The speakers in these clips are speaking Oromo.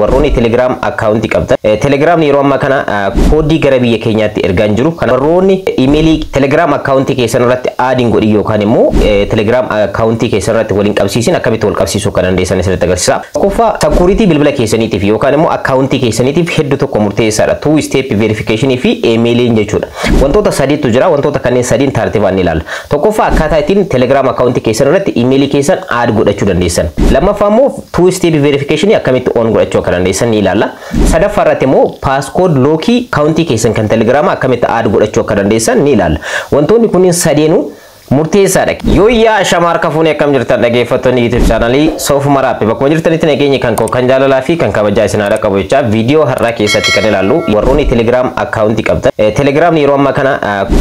Warroonni Telegram akkaawuntii qabdan, Telegram yeroo ammaa kana koodii gara biyya keenyaatti ergaa hin jiru. Kana warroonni imeelii Telegram akkaawuntii keessan irratti add hin godhin yookaan immoo Telegram akkaawuntii keessan irratti waliin qabsiisin, akkamitti wal qabsiisuu akka dandeessan isinitti agarsiisa. Tokkoffaa, security bilbila keessaniitiif yookaan immoo akkaawuntii keessaniitiif hedduu tokko murteessaadha. Two step verification fi imeeliin jechuudha. Wantoota sadiitu jira. Wantoota kanneen sadiin tartiibaan ni ilaalla. Tokkoffaa, akkaataa ittiin Telegram akkaawuntii keessan irratti imeelii keessan add godhachuu dandeessan. Lammaffaa immoo two step verification akkamitti on godhachuu akka dandeessan ni ilaalla. Sadaffaa irratti immoo passcode lockii akkaawuntii keessan kan Telegram akkamitti add godhachuu akka dandeessan ni ilaalla. Wantoonni kunniin sadeenuu murteessaadha. Yooyyaa, shama harka fuunee, akkam jirtan dhaggeeffattoonni YouTube chaanalii Soofuma Raappe? Bakkuma jirtanitti nageenyi kan koo kan jaalalaa fi kan kabajaa isin haadha qabu jecha, viidiyoo har'aa keessatti kan ilaallu warroonni Telegram akkaawuntii qabdan. Telegram yeroo ammaa kana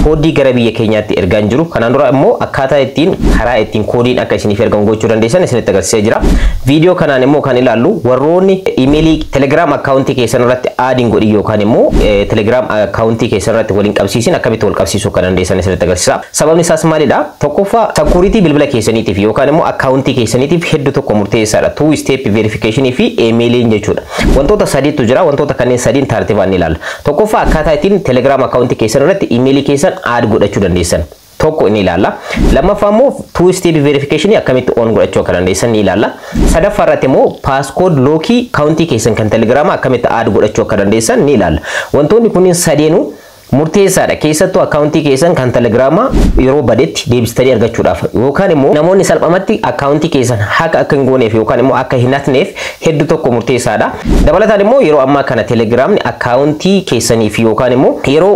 koodii gara biyya keenyaatti ergaa hin jiru. Kanaan dura immoo akkaataa ittiin karaa ittiin koodiin akka isiniif ergamu gochuu dandeessan isinitti agarsiisee jira. Viidiyoo kanaan immoo kan ilaallu warroonni imeelii Telegram akkaawuntii keessan irratti add hin godhin yookaan immoo Telegram akkaawuntii keessan irratti waliin qabsiisin, akkamitti wal qabsiisuu akka dandeessan isinitti agarsiisa. Sababni isaas maalidha? Tokkoffaa, security bilbila keessaniitiif yookaan immoo akkaawuntii keessaniitiif hedduu tokko murteessaadha. Two step verification fi imeeliin jechuudha. Wantoota sadiitu jira. Wantoota kanneen sadiin tartiibaan ni ilaalla. Tokkoffaa, akkaataa ittiin Telegram akkaawuntii keessan irratti imeelii keessan add godhachuu dandeessan tokko ni ilaalla. Lammaffaa immoo two step verification akkamitti on godhachuu akka dandeessan ni ilaalla. Sadaffaa irratti immoo passcode lockii akkaawuntii keessan kan Telegram akkamitti add godhachuu akka dandeessan ni ilaalla. Wantoonni kunniin sadeenuu murteessaadha. Keessattuu akkaawuntii keessan kan Telegiraamaa yeroo badetti deebistanii argachuudhaaf yookaan immoo namoonni salphamatti akkaawuntii keessan hack akka hin gooneef yookaan immoo akka hin hatneef hedduu tokko murteessaadha. Dabalataan immoo yeroo ammaa kana Telegiraamni akkaawuntii keessaniif yookaan immoo yeroo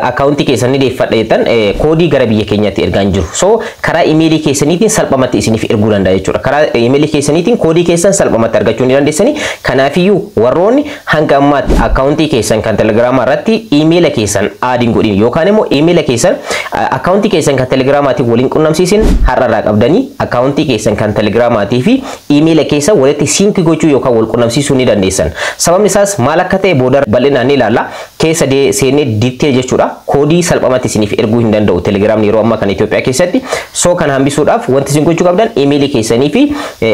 akkaawuntii keessan ni deeffadha jettan koodii gara biyya keenyaatti ergaa hin jiru. So karaa imeelii keessaniitiin salphamatti isiniif erguu danda'a jechuudha. Karaa imeelii keessaniitiin koodii keessan salphamatti argachuu ni dandeessanii. Kanaafiyyuu warroonni hanga ammaatti akkaawuntii keessan kan Telegiraamaa irratti imeela keessan add hin godhin yookaan immoo imeela keessan akkaawuntii keessan kan Telegiraamaatiin waliin qunnamsiisin, har'arraa qabdanii akkaawuntii keessan kan Telegiraamaatii fi imeela keessan walitti sync gochuu yookaan wal qunnamsiisuu ni dandeessan. Sababni isaas maal akka ta'e booda bal'inaan ni ilaalla. Keessa seennee dittee jechuudha. Koodii salphamatti isiniif erguu hin danda'u Telegiraamni yeroo ammaa kana Itoophiyaa keessatti. So kana hambisuudhaaf wanti isin gochuu qabdan imeelii keessanii fi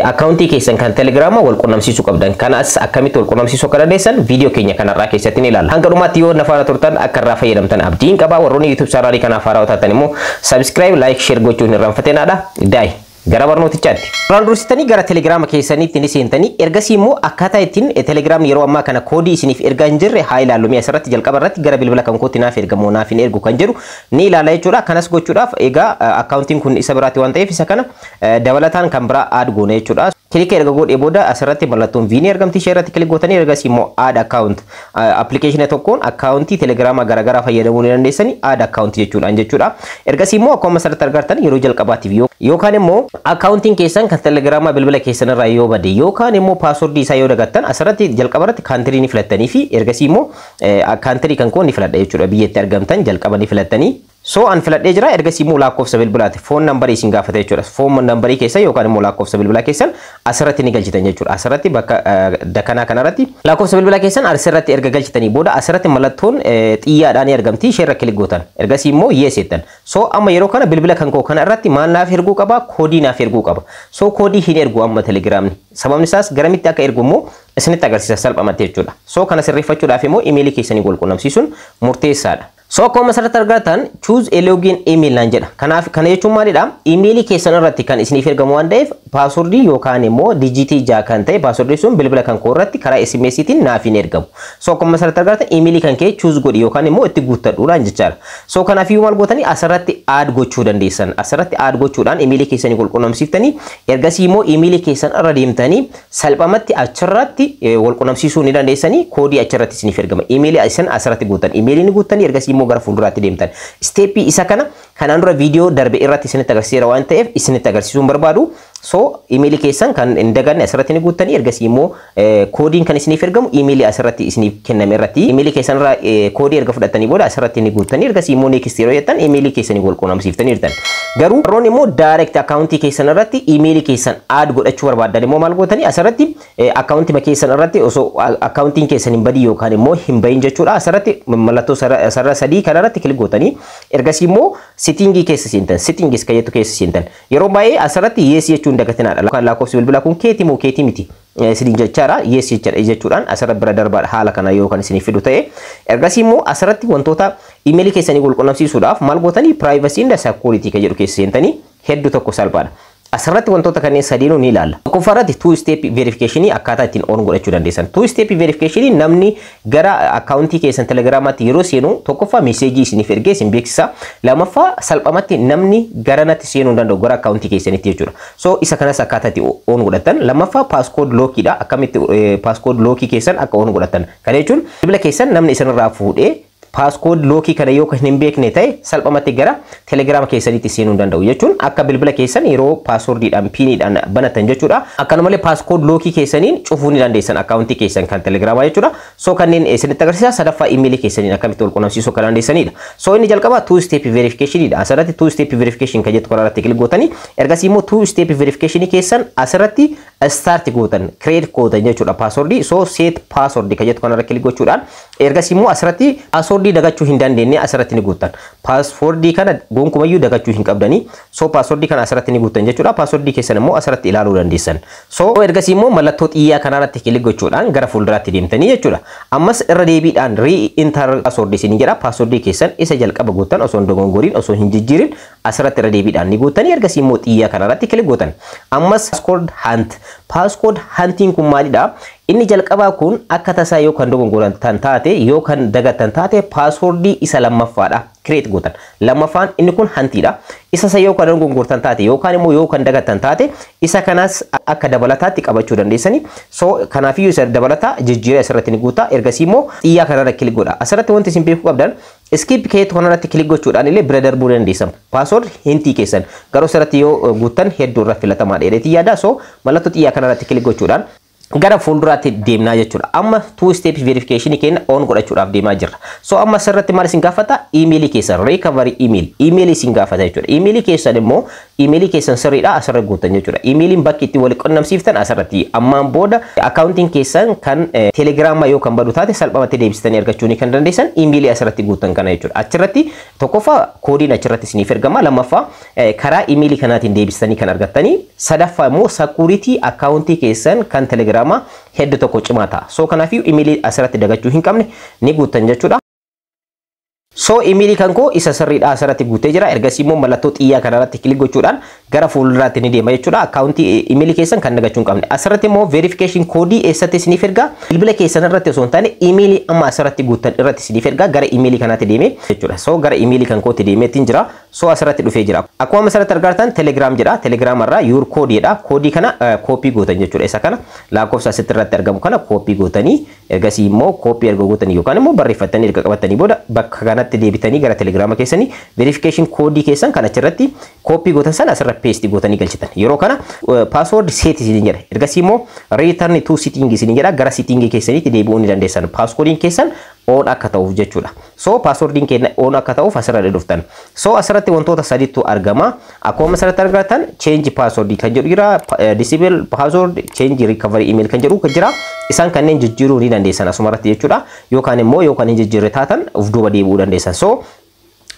akkaawuntii keessan kan Telegiraamaa wal qunnamsiisuu qabdan. Kanas akkamitti wal qunnamsiisuu akka dandeessan viidiyoo keenya kanarraa keessatti ni ilaalla. Hanga dhumaatti yoo na faana turtan akka irraa fayyadamtan abdiin qaba. Warroonni YouTube chaanaalii kanaaf haaraa taatan immoo subscribe, like, share gochuun hin irraanfatinaadha. Daa'e gara barnootichaatti. Duraan dursitanii gara Telegiraama keessaniitti ni seentanii, ergasii immoo akkaataa ittiin Telegiraamni yeroo ammaa kana koodii isiniif ergaa hin jirre haa ilaallu. Mi'a asirratti jalqaba irratti gara bilbila kan kootti naaf ergamoo naaf hin ergu kan jedhu ni ilaala jechuudha. Kanas gochuudhaaf egaa akkaawuntiin kun isa biraatti waan ta'eef isa kana dabalataan kan biraa add goone jechuudha. Click erga godhee booda asirratti mallattoon V ni argamti, ishee irratti click gootanii ergasii immoo add account, appilikeeshina tokkoon akkaawuntii Telegiraamaa garaagaraa fayyadamuu ni dandeessanii, add account jechuudhaan jechuudha. Ergasii immoo akkuma asirratti argartan yeroo jalqabaatiif yookaan immoo akkaawuntiin keessan kan Telegiraamaa bilbila keessan irraa yoo bade yookaan immoo paaswordii isaa yoo dagattan, asirratti jalqaba irratti country ni filattanii fi ergasii immoo country kan koo ni filadha jechuudha. Biyya itti argamtan jalqaba ni filattanii. So an filadhee jira. Ergasii immoo lakkoofsa bilbilaati. Phone numberii isin gaafata jechuudha. Phone numberii keessan yookaan immoo lakkoofsa bilbilaa keessan asirratti ni galchitan jechuudha. Asirratti bakka dakanaa kanarratti lakkoofsa bilbilaa keessan asirratti erga galchitanii booda asirratti mallattoon xiyyaadhaan ni argamti, isheerra click gootan. Ergasii immoo yes jettan. So amma yeroo kana bilbila kan koo kana irratti maal naaf erguu qaba? Koodii naaf erguu qaba. So koodii hin ergu amma Telegiraamni. Sababni isaas garamitti akka ergu immoo isinitti agarsiisa salphamatti jechuudha. So kana sirreeffachuudhaaf immoo imeelii keessanii wal qunnamsiisuun murteessaadha. So akkuma asirratti argatan "choose a login email" naan jedha. Kanaaf kana jechuun maalidha? Imeelii keessan irratti kan isiniif ergamu waan ta'eef paaswordii yookaan immoo dijiitii 6 kan ta'e paaswordii sun bilbila kan koo irratti karaa SMS'tiin naaf hin ergamu. So akkuma asirratti argatan imeelii kan kee choose godhi yookaan immoo itti guuttadhuudhaan jechaadha. So kanaafiyyuu maal gootanii asirratti add gochuu dandeessan. Asirratti add gochuudhaan imeelii keessanii wal qunnamsiiftanii ergasii immoo imeelii keessan irra deemtanii salphamatti achirratti wal qunnamsiisuu ni dandeessanii, koodii achirratti isiniif ergama. Imeelii isin asirratti guuttan. Imeelii ni guuttanii ergasii immoo gara fuulduraatti deemtan. Steppii isa kana kanaan dura viidiyoo darbe irratti isinitti agarsiiseera waan ta'eef isinitti agarsiisuu hin barbaadu. So imeelii keessan kan hin daganne asirratti ni guuttanii, ergasii immoo koodiin kan isiniif ergamu imeelii asirratti isiniif kenname irratti imeelii keessan irraa koodii erga fudhattanii booda asirratti ni guuttanii, ergasii immoo next yeroo jettan imeelii keessanii wal quunnamsiiftanii jirtan. Garuu warroonni immoo direct akkaawuntii keessan irratti imeelii keessan add godhachuu barbaadan immoo maal gootanii? Asirratti akkaawuntii keessan irratti osoo akkaawuntiin keessan hin badin yookaan immoo hin bahin jechuudha, asirratti mallattoo sarara sadii kanarratti click gootanii ergasii immoo settingii keessa seentan, settings kan jettu keessa seentan. Yeroo baay'ee asirratti yes jechuu. Galchuu hin dagatinaadha. Lakkoofsi bilbilaa kun keetii moo keetii miti isiniin jechaadha. Yes jechuudhaan asirra bira darbaadha haala kana yoo kan isiniif fidu ta'e. Ergasii immoo asirratti wantoota imeelii keessanii wal qunnamsiisuudhaaf maal gootanii? Privacy and security kan jedhu keessa seentanii, hedduu tokko salphaadha. Asirratti wantoota kanneen sadiinuu ni ilaalla. Tokkoffaa irratti two step verification akkaataa ittiin on godhachuu dandeessan. Two step verification namni gara akkaawuntii keessan Telegiraamaatti yeroo seenu, tokkoffaa meeseejii isiniif ergee isin beeksisa. Lammaffaa, salphamatti namni gara natti seenuu hin danda'u gara akkaawuntii keessanitti jechuudha. So isa kanas akkaataa itti on godhatan. Lammaffaa passcode lockiidha. Akkamitti passcode lockii keessan akka on godhatan. Kana jechuun bilbila keessan namni isinirraa fuudhee passcode lockii kana yoo kan hin beekne ta'e, salphumatti gara Telegiraama keessanitti seenuu hin danda'u jechuun akka bilbila keessan yeroo passwordiidhaan, PINiidhaan banatan jechuudha. Akkanumallee passcode lockii keessaniin cufuu ni dandeessan akkaawuntii keessan kan Telegiraamaa jechuudha. So kanneen isinitti agarsiisa. Sadaffaa imeelii keessaniin akkamitti wal qunnamsiisuu akka dandeessanidha. So inni jalqabaa two step verificationidha. Asirratti two step verification kan jettu karaa irratti click gootanii, ergasii immoo two step verification keessan asirratti start gootan, create gootan jechuudha passwordii. So set password kan jettu kanarra click gochuudhaan, ergasii immoo asirratti passwordii dagachuu hin dandeenye asirratti ni guuttan. Passwordii kana gonkumayyuu dagachuu hin qabdanii. So passwordii kana asirratti ni guuttan jechuudha. Passwordii keessan immoo asirratti ilaaluu dandeessan. So ergasii immoo mallattoo xiyyaa kanarratti click gochuudhaan gara fuulduraatti deemtanii jechuudha. Ammas irra deebiidhaan re-enter password isin jedha. Passwordii keessan isa jalqaba guuttan osoo hin dogongoriin, osoo hin jijjiirin asirratti irra deebiidhaan ni guuttanii, ergasii immoo xiyyaa kanarratti click gootan. Ammas passcode hint. Passcode hintiin kun maalidha? Inni jalqabaa kun akka tasaa yoo kan dogongoran taate, yoo kan dagattan taate, passwordii isa lammaffaadha create gootan. Lammaffaan inni kun hintiidha. Isa isa yoo kan dogongortan taate yookaan immoo yoo kan dagattan taate, isa kanas akka dabalataatti qabachuu dandeessani. So kanaafiyyuu isa dabalataa jijjiira asirratti ni guutaa. Ergasii immoo xiyyaa kanarra click godha. Asirratti wanti isin beekuu qabdan, skip keetu kanarratti click gochuudhaan illee bira darbuu dandeessan. Password hintii keessan garuu asirratti yoo guuttan hedduu irra filatamaadha jedheetii yaada. So mallattoo xiyyaa kanarratti click gochuudhaan gara fuulduraatti deemnaa jechuudha. Amma two step verification keenya on godhachuudhaaf deemaa jirra. So amma asirratti maal isin gaafata? Emailii keessan, recovery email. Emailii isin gaafata jechuudha. Emailii keessan immoo emailii keessan sirriidha asirra guutan jechuudha. Emailiin bakki itti wal qunnamsiiftan asirratti ammaan booda akkaawuntiin keessan kan Telegiraama yoo kan badu taate, salphumatti deebistanii argachuu ni kan dandeessan emailii asirratti guutan kana jechuudha. Achirratti tokkoffaa koodiin achirratti isiniif ergama. Lammaffaa karaa emailii kanaatiin deebistanii kan argattanii. Sadaffaa immoo security akkaawuntii keessan kan Telegiraama hedduu tokko cimaa ta'a. So kanaafiyyuu emailii asirratti dagachuu hin qabne ni guuttan jechuudha. So emailii kan koo isa sirriidha asirratti guutee jira. Ergasii immoo mallattoo xiyyaa kanarratti click gochuudhaan gara fuulduraatti ni deema jechuudha. Akkaawuntii emailii keessan kan dagachuu hin qabne. Asirratti immoo verification koodii eessatti isiniif ergaa? Bilbila keessan irratti osoo hin taane, emailii amma asirratti guuttan irratti isiniif ergaa, gara emailii kanaatti deeme jechuudha. So gara emailii kan kootti deemeetiin jira. So asirratti dhufee jira. Akkuma asirratti argartan Telegram jedha. Telegram irraa your code jedha. Koodii kana copy gootan jechuudha. Isa kana lakkoofsa asitti irratti argamu kana copy gootanii, ergasii immoo copy erga gootanii yookaan immoo barreeffattanii erga qabattanii booda, bakka kanatti deebitanii gara Telegiraama keessanii verification koodii keessan kan achirratti copy gootan sana asirra paste gootanii galchitan. Yeroo kana password set isiniin jedha. Ergasii immoo return to setting isiniin jedha. Gara setting keessaniitti deebi'uu ni dandeessan. Passcodeiin keessan on akka ta'uuf jechuudha. So passwordiin keenya on akka ta'uuf asirra dhuftan. So asirratti wantoota sadiitu argama. Akkuma asirratti argatan change password kan jedhu jira, disable password, change recovery email kan jedhu jira. Isaan kanneen jijjiiruu ni dandeessan asumarratti jechuudha. Yookaan immoo yookaan hin jijjiirre taatan of duuba deebi'uu dandeessan. So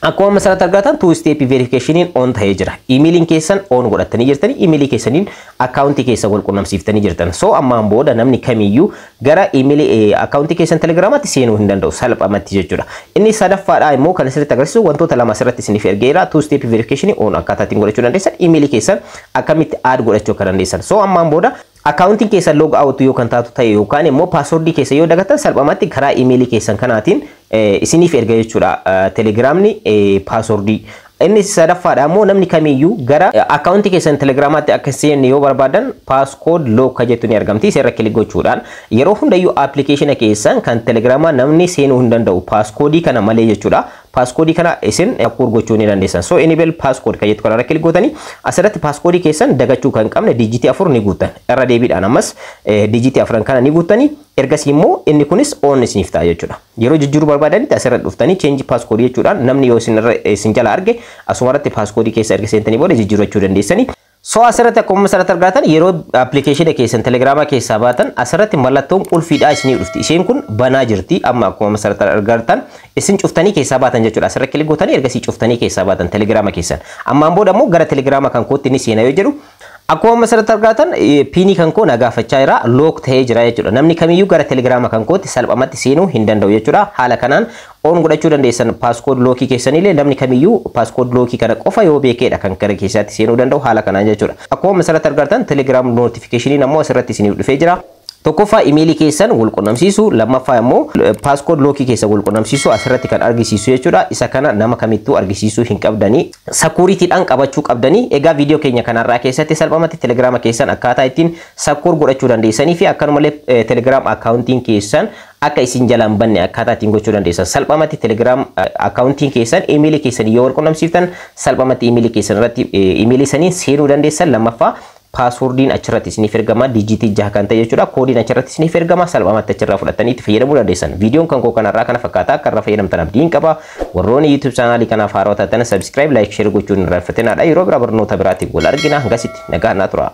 akkuma asirratti argatan two step verification on ta'ee jira. Emailiin keessan on godhattanii jirtanii, emailii keessaniin akkaawuntii keessa wal qunnamsiiftanii jirtan. So ammaan booda namni kamiyyuu gara emailii akkaawuntii keessan Telegiraamaatti seenuu hin danda'u salphumatti jechuudha. Inni sadaffaadha immoo kan asirratti agarsiisu wantoota lama asirratti isiniif ergeera. Two step verification on akkaataa ittiin godhachuu dandeessan, emailii keessan akkamitti add godhachuu akka dandeessan. So ammaan booda akkaawuntiin keessan log out yoo kan taatu ta'e yookaan immoo passwordii keessa yoo dagattan, salphumatti karaa emailii keessan kanaatiin isiniif erga jechuudha Telegiraamni passwordii. Inni sadaffaadha immoo namni kamiyyuu gara akkaawuntii keessan Telegiraamaatti akka seenne yoo barbaadan, passcode lock ka jettu ni argamti. Isarra click gochuudhaan yeroo hundayyuu appilikeeshina keessan kan Telegiraamaa namni seenuu hin danda'u passcodeii kana malee jechuudha. Passcodeii kana isin secure gochuu ni dandeessan. So enable passcode kan jettu kanarra click gootanii asirratti passcodeii keessan dagachuu kan qabne digitii 4 ni guuttan. Irra deebiidhaan ammas digitii afran kana ni guuttanii, ergasii immoo inni kunis on isiniif ta'a jechuudha. Yeroo jijjiiruu barbaadanitti asirra dhuftanii change passcode jechuudhaan namni yoo isin jala arge, asumarratti passcodeii keessa erga seentanii booda jijjiirrachuu dandeessanii. So asirratti akkuma asirratti argatan yeroo appilikeeshina keessan Telegiraamaa keessaa baatan, asirratti mallattoon qulfiidhaa isinii dhufti. Isheen kun banaa jirti. Amma akkuma asirratti argatan isin cuftanii keessaa baatan jechuudha. Asirra click gootanii ergasii cuftanii keessaa baatan Telegiraama keessan. Ammaan booda immoo gara Telegiraama kan kootti ni seena yoo jedhu, Akkuma amma asirratti argatan, PINii kan koo na gaafachaa jira, lock ta'ee jira jechuudha. Namni kamiyyuu gara Telegiraama kan kootti salphumatti seenuu hin danda'u jechuudha. Haala kanaan on godhachuu dandeessan passcode lockii keessanillee. Namni kamiyyuu passcode lockii kana qofa yoo beekedha kan gara keessaatti seenuu danda'u haala kanaan jechuudha. Akkuma amma asirratti argatan, Telegram notificationiin ammoo asirratti isiniif dhufee jira. Tokkoffaa imeelii keessan wal qunnamsiisu, lammaffaa immoo passcode lockii keessan wal qunnamsiisu asirratti kan argisiisu jechuudha. Isa kana nama kamittuu argisiisuu hin qabdanii. Securitydhaan qabachuu qabdanii. Egaa viidiyoo keenya kanarraa keessatti salphumatti Telegiraama keessan akkaataa ittiin secure godhachuu dandeessanii fi akkanumallee Telegram accountiin keessan akka isin jalaan banne akkaataa ittiin gochuu dandeessan, salphumatti Telegram accountiin keessan imeelii keessan yoo wal qunnamsiiftan, salphumatti imeelii keessan irratti imeelii saniin seenuu dandeessan. Lammaffaa passwordiin achirratti isiniif ergama, digitii 6 kan ta'e jechuudha. Koodiin achirratti isiniif ergama, salphumatti achirraa fudhattanii itti fayyadamuu dandeessan. Viidiyoon kan koo kanarraa kana fakkaata. Akka irraa fayyadamtan abdiin qaba. Warroonni YouTube channelii kanaaf haarawaa taatan subscribe, like, share gochuun hin irraanfatinaadha. Yeroo biraa barnoota biraatiin wal argina. Hangasitti nagaa naa tura.